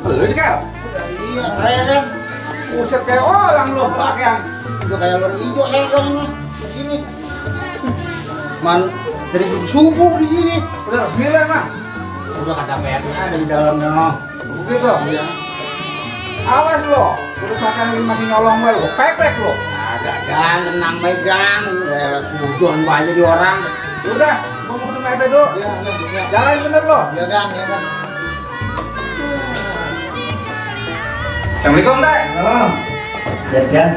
Lu Kal? Iya, saya kan. Buset kayak orang lu pakaian. Udah kayak lor hijau saya kan ini. Di sini. Dari subuh di sini. Udah resmi lah mah. Udah kata PR-nya ada di dalamnya. Begitu. Iya. Awas lo. Udah pakaian lu masih nyolong gue. Gua pepek lo. Agak gang, tenang baik gang. Sujuan banyak di orang. Udah, gua mau ketemu Ete dulu. Iya, iya. Jalan bener lo. Iya gang, iya gang. Assalamualaikum, Teh. Salam. Lihat kan?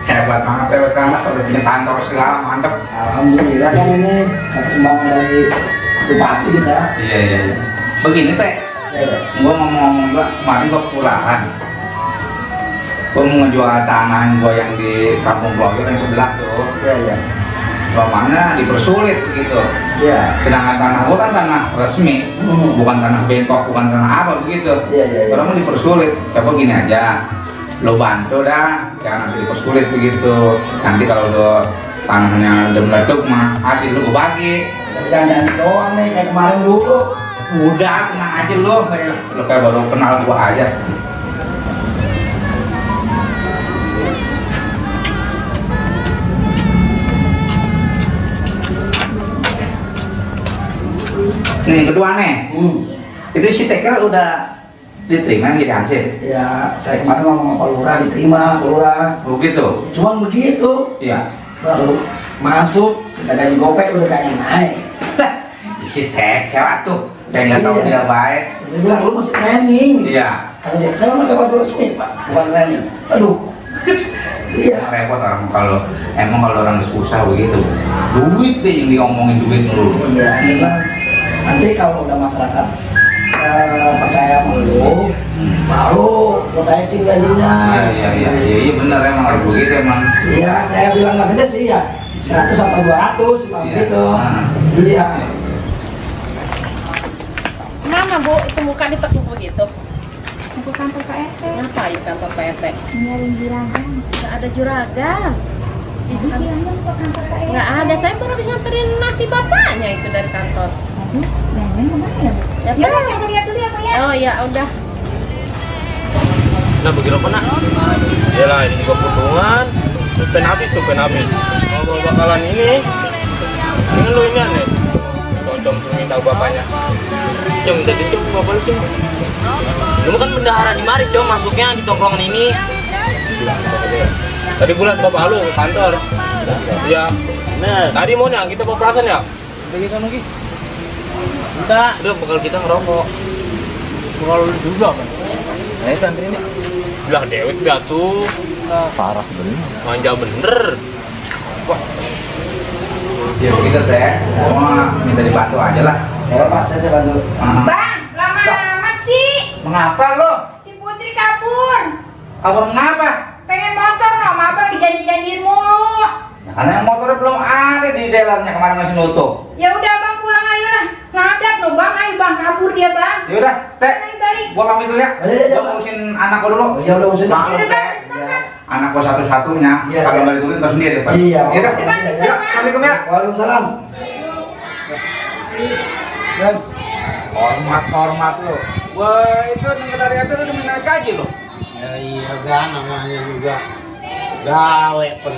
Hebat banget, udah punya kantor segala, mantep. Alhamdulillah kan ini sumbangan dari bupati kita. Iya. Begini, Teh. Iya. Gua mau ngomong juga, kemarin gua kelurahan. Gua mau ngejual tanah gua yang di kampung Blogger yang sebelah tuh. Iya. Soalnya dipersulit begitu. Iya. Sedangkan tanah gua kan tanah resmi, bukan tanah bengkok, bukan tanah apa begitu. Iya. Orang mau dipersulit, coba gini aja, lo bantu dah, jangan nanti dipersulit begitu. Nanti kalau udah tanahnya udah meleduk mah hasil lu gua bagi. Jangan doang nih kayak kemarin dulu. Udah tenang aja lo kayak baru kenal gua aja. Nih kedua nih, itu si Tekel udah diterima jadi hansip. Ya, saya kemarin ngomong sama Pak Lurah diterima, Pak Lurah. Begitu. Cuman begitu, Iya. baru masuk kita gaji gopek udah kayaknya naik. Si Tekel tuh, saya nggak tahu dia baik. Saya bilang lu masih training. Iya. Kata dia, saya pakai baju resmi Pak, bukan training. Aduh, iya. Repot orang kalau orang susah begitu. Duit deh yang diomongin duit dulu. Iya, ini Bang. Nanti kalau udah masyarakat percaya sama lu, baru lu naikin gajinya. Iya benar emang harus begitu emang. Iya, saya bilang nggak gede sih ya, 100 sampai 200 bang gitu. Iya. Mana Bu, itu muka ditekuk begitu? Ke kantor Pak RT. Ngapain kantor Pak RT? Nyariin juragan. Nggak ada juragan. Tadi bilangnya ke kantor Pak RT. Nggak ada, saya baru nganterin nasi bapaknya itu dari kantor. Aduh, Nenek kemana ya Bu? Ya, Ya, terus. saya lihat dulu ya Bu ya. Oh ya udah. Nah begitu apa nak? Yalah ini juga keuntungan. Tumpen habis. Kalau bakalan ini lu ini aneh. Condong suruh minta bapaknya. Cuma minta dicum bapak lu cuma. Lu kan bendahara di mari cuma masuknya di tongkrongan ini. Tadi bulan bapak lu ke kantor. Iya. Nah, tadi mau nih kita bawa perasaan ya? Lagi kan lagi. Enggak, udah bakal kita ngerokok. Kalau lu juga kan. Nah, itu antri ini. Lah dewek batu. Parah bener. Manja bener. Wah. Ya begitu Teh. Gua minta dibantu aja lah. Ya Pak, saya bantu. Bang, lama amat sih. Mengapa lo? Si Putri kabur. Kabur mengapa? Pengen motor sama Abang dijanji-janjiin mulu. Ya, karena motornya belum ada di dealernya kemarin masih nutup. Ya udah Bang pulang ayo lah. Ngadat loh Bang, ayo Bang kabur dia Bang. Ya udah, Teh. Ayo balik. Gua pamit dulu ya. Iya. Gua ngurusin anak gua dulu. Ya udah urusin. Maklum Udah, Teh. Bang. Anak gua satu-satunya. Iya, Kalau iya. balik dulu entar sendiri Pak. Iya, Iya Teh. Pak. Ya, assalamualaikum ya. Waalaikumsalam. Dan Hormat lo. Wah, itu negara itu udah minta gaji lo. ya iya kan namanya juga gawe pen.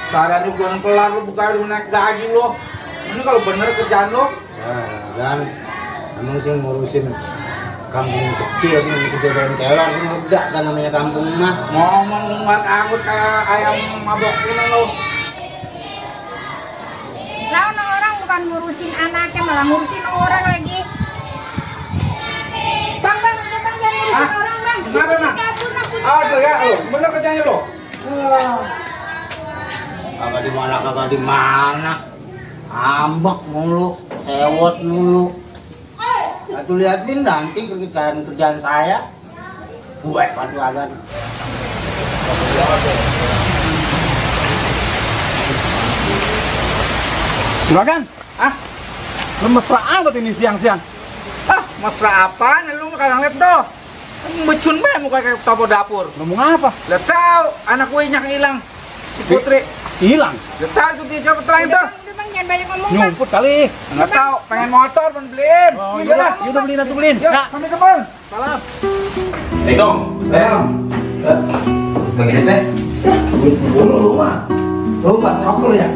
Karena lu belum kelar lu bukan udah naik gaji lo. Ini kalau bener kerjaan lo. Dan emang sih ngurusin kampung kecil ini masih bedain kelor ini enggak kan namanya kampung mah. Ngomong muat anggut kayak ayam mabok ini lo. Lah orang bukan ngurusin anaknya malah ngurusin orang lagi. Bang, udah Bang jangan ngurusin orang Bang. Si Kenapa, Putri Mak? kabur Bang. Aduh ya lo, bener kerjanya lo. Kagak di mana. Ambak mulu, sewot mulu. Aku liatin nanti kerjaan saya. Gue padu agan. Juragan, Ah, lu mesra amat ini siang-siang. mesra apaan? Lu kagak ngeliat tuh. Becun banget muka kayak topo dapur. Ngomong apa? Lihat tahu anak gue hilang. Si Putri. Hilang. Lihat tahu tuh dia coba terakhir tuh. Udah bang, jangan banyak ngomong bang. Nyumput kali. Enggak tahu, pengen motor pun beliin. Oh, Yaudah. yaudah beliin atuh beliin. Yuk, Nah, sampai depan. salam. Assalamualaikum. Begini teh. Dulu rumah rokok ya.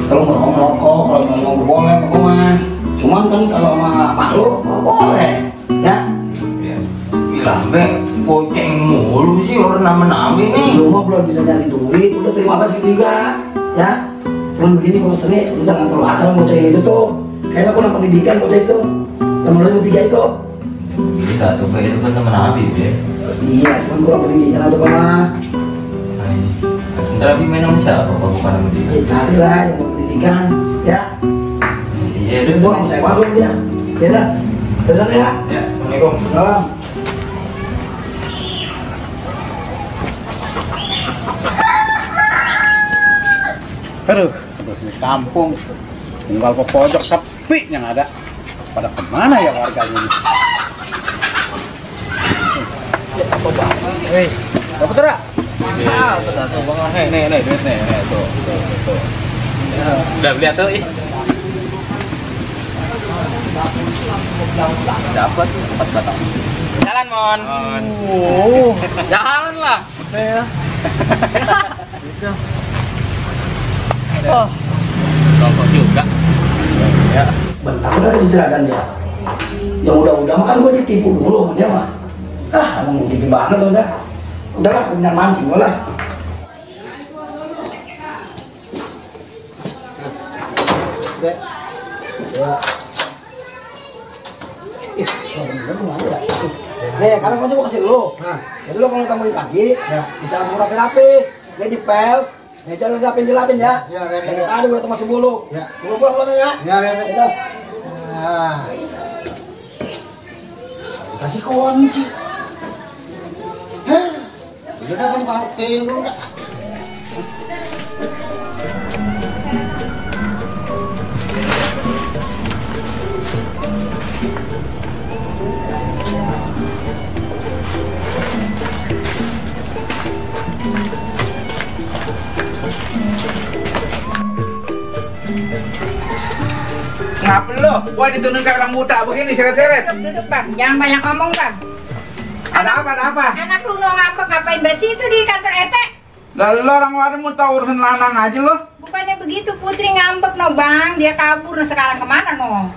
Kalau mau rokok, kalau mau boleh aku mah. Cuman kan kalau sama mak lu nggak boleh, ya. Gila, be, boceng mulu sih orang nama-nama ini. Lu mah belum bisa nyari duit, udah terima kasih juga, ya. Cuman begini kalau seni, lu jangan terlalu akal bocah itu tuh. Kayaknya kurang pendidikan bocah itu. Temen lu bertiga itu. Kita tuh, be, itu kan teman Habib ya. Iya, cuman kurang pendidikan atau kemana? Ntar Habib main sama siapa, apa bukan sama dia? Ya carilah yang berpendidikan, ya. Iya, Itu udah. gua saya malu dia. Ya dah, terus ya. Ya, Assalamualaikum. Salam. Aduh, di kampung tinggal ke pojok sepi yang ada. Pada kemana ya warganya ini? Hei, dapat ora? Ah, tuh, bang. Nih, duit nih, tuh. Udah beli atuh, ih. Dapat 4 batang. Jalan, Mon. Oh, Jalan lah. ya. Oh. Rokok juga. Ya. Bentar dari juragan dia. Yang udah makan gue ditipu dulu sama dia mah. Emang gitu banget udah. Udahlah, punya mancing gue lah. Nih, karena kunci gue kasih dulu. Jadi lo kalau tamuin pagi, bisa langsung rapi-rapi. Dia dipel. Nih, jangan dilapin ya. Jangan tadi gue masih bulu. Bulu pulang lo ya. Ya. Kasih kunci. Hah? Udah kan kartel dulu dah. Ngapa lo? Wah dituntun kayak orang buta begini seret-seret. Duduk bang, jangan banyak ngomong bang. Ada apa? Anak lu mau ngambek ngapain basi itu di kantor RT? Lalu orang luar mau tahu urusan lanang aja lo. Bukannya begitu, Putri ngambek no bang, dia kabur no sekarang kemana no?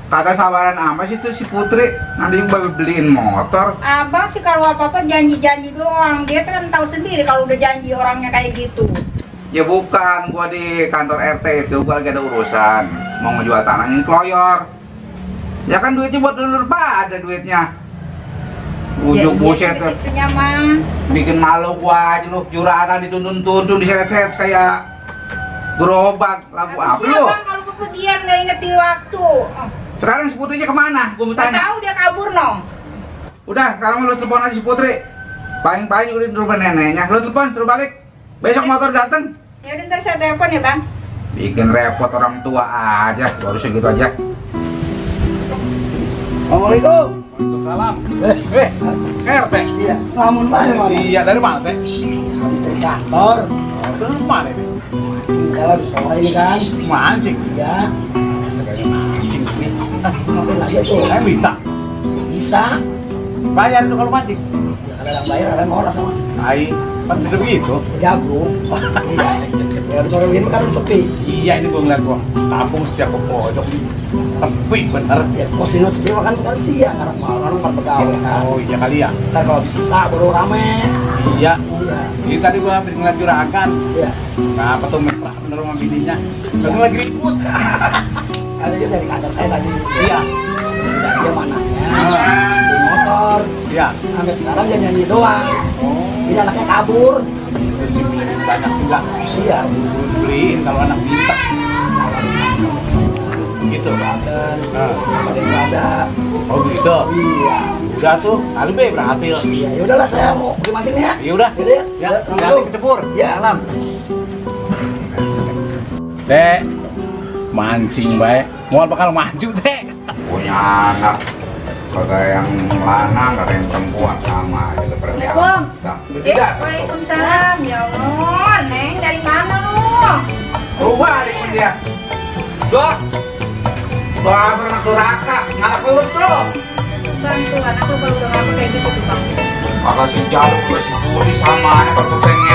Kagak sabaran amat sih tuh si Putri. Nanti juga beliin motor. Abang sih kalau apa-apa janji-janji doang, dia kan tahu sendiri kalau udah janji orangnya kayak gitu. Ya bukan, gua di kantor RT itu gua lagi ada urusan mau ngejual tanah ini kloyor. Ya kan duitnya buat dulur ada duitnya. Ujuk buset tuh. Situnya mah. Bikin malu gua aja lu, juragan dituntun-tuntun diseret-seret kayak gerobak. Lagu apa lu? Bang kalau bepergian nggak ingetin waktu. Sekarang si Putrinya kemana? Gua mau Nggak tanya. tahu dia kabur no. Udah, sekarang lu telepon aja si Putri. Paling-paling udah di rumah neneknya. Lu telepon, suruh balik. Besok motor datang. Ya udah ntar saya telepon ya bang. Bikin repot orang tua aja, baru segitu aja. Assalamualaikum. Waalaikumsalam. RT. Iya, ngamun mana? Iya, dari mana, Teh? Habis dari kantor. Dari mana ini? Saya habis sekolah ini kan. Mancing. Ya, Mancing. ngapain lagi tuh? Saya bisa. Bisa. Bayar itu kalau mancing. Ya, ada yang bayar, ada yang ngolah sama. Aing, kan bisa begitu. Jago. Iya. Ya, di sore begini kan sepi. Iya, ini gua ngeliat gua. Kampung setiap ke pojok sepi bener. Ya, posisi sepi makan kan siang, karena malam kan pegawai kan. Oh iya kali ya. Ntar kalau habis bisa baru rame. Iya. Iya. Ini tadi gua habis ngeliat juragan. Iya. Apa tuh mesra bener sama bininya. Terus lagi ribut. Ada juga dari kantor saya tadi. Iya. Dia mananya. Di motor. Iya. Sampai sekarang dia nyanyi doang. Oh, Ini anaknya kabur. itu sih beliin banyak juga. Iya. Beliin kalau anak minta. Gitu. Dan Nah. ada yang ada. Oh gitu. Iya. Udah tuh, kali be berhasil. Iya. Ya udahlah saya mau pergi mancing nih ya. Ya udah. Yaudah ya. Ya, Assalamualaikum. nanti kecebur. Ya. Salam. Dek, mancing baik. Mual bakal maju, Dek. Punya anak kagak yang lanang, kagak yang perempuan sama aja seperti Assalamualaikum. Tidak. Waalaikumsalam. Ya Allah, Neng dari mana lu? Rubah pun dia. Doh. Doa pernah duraka, ngalak peluk tuh. Bang, tuh anak lu kalau udah ngapa kayak gitu tuh bang. Maka si Jaluk ke si Puri sama aja kalau pengen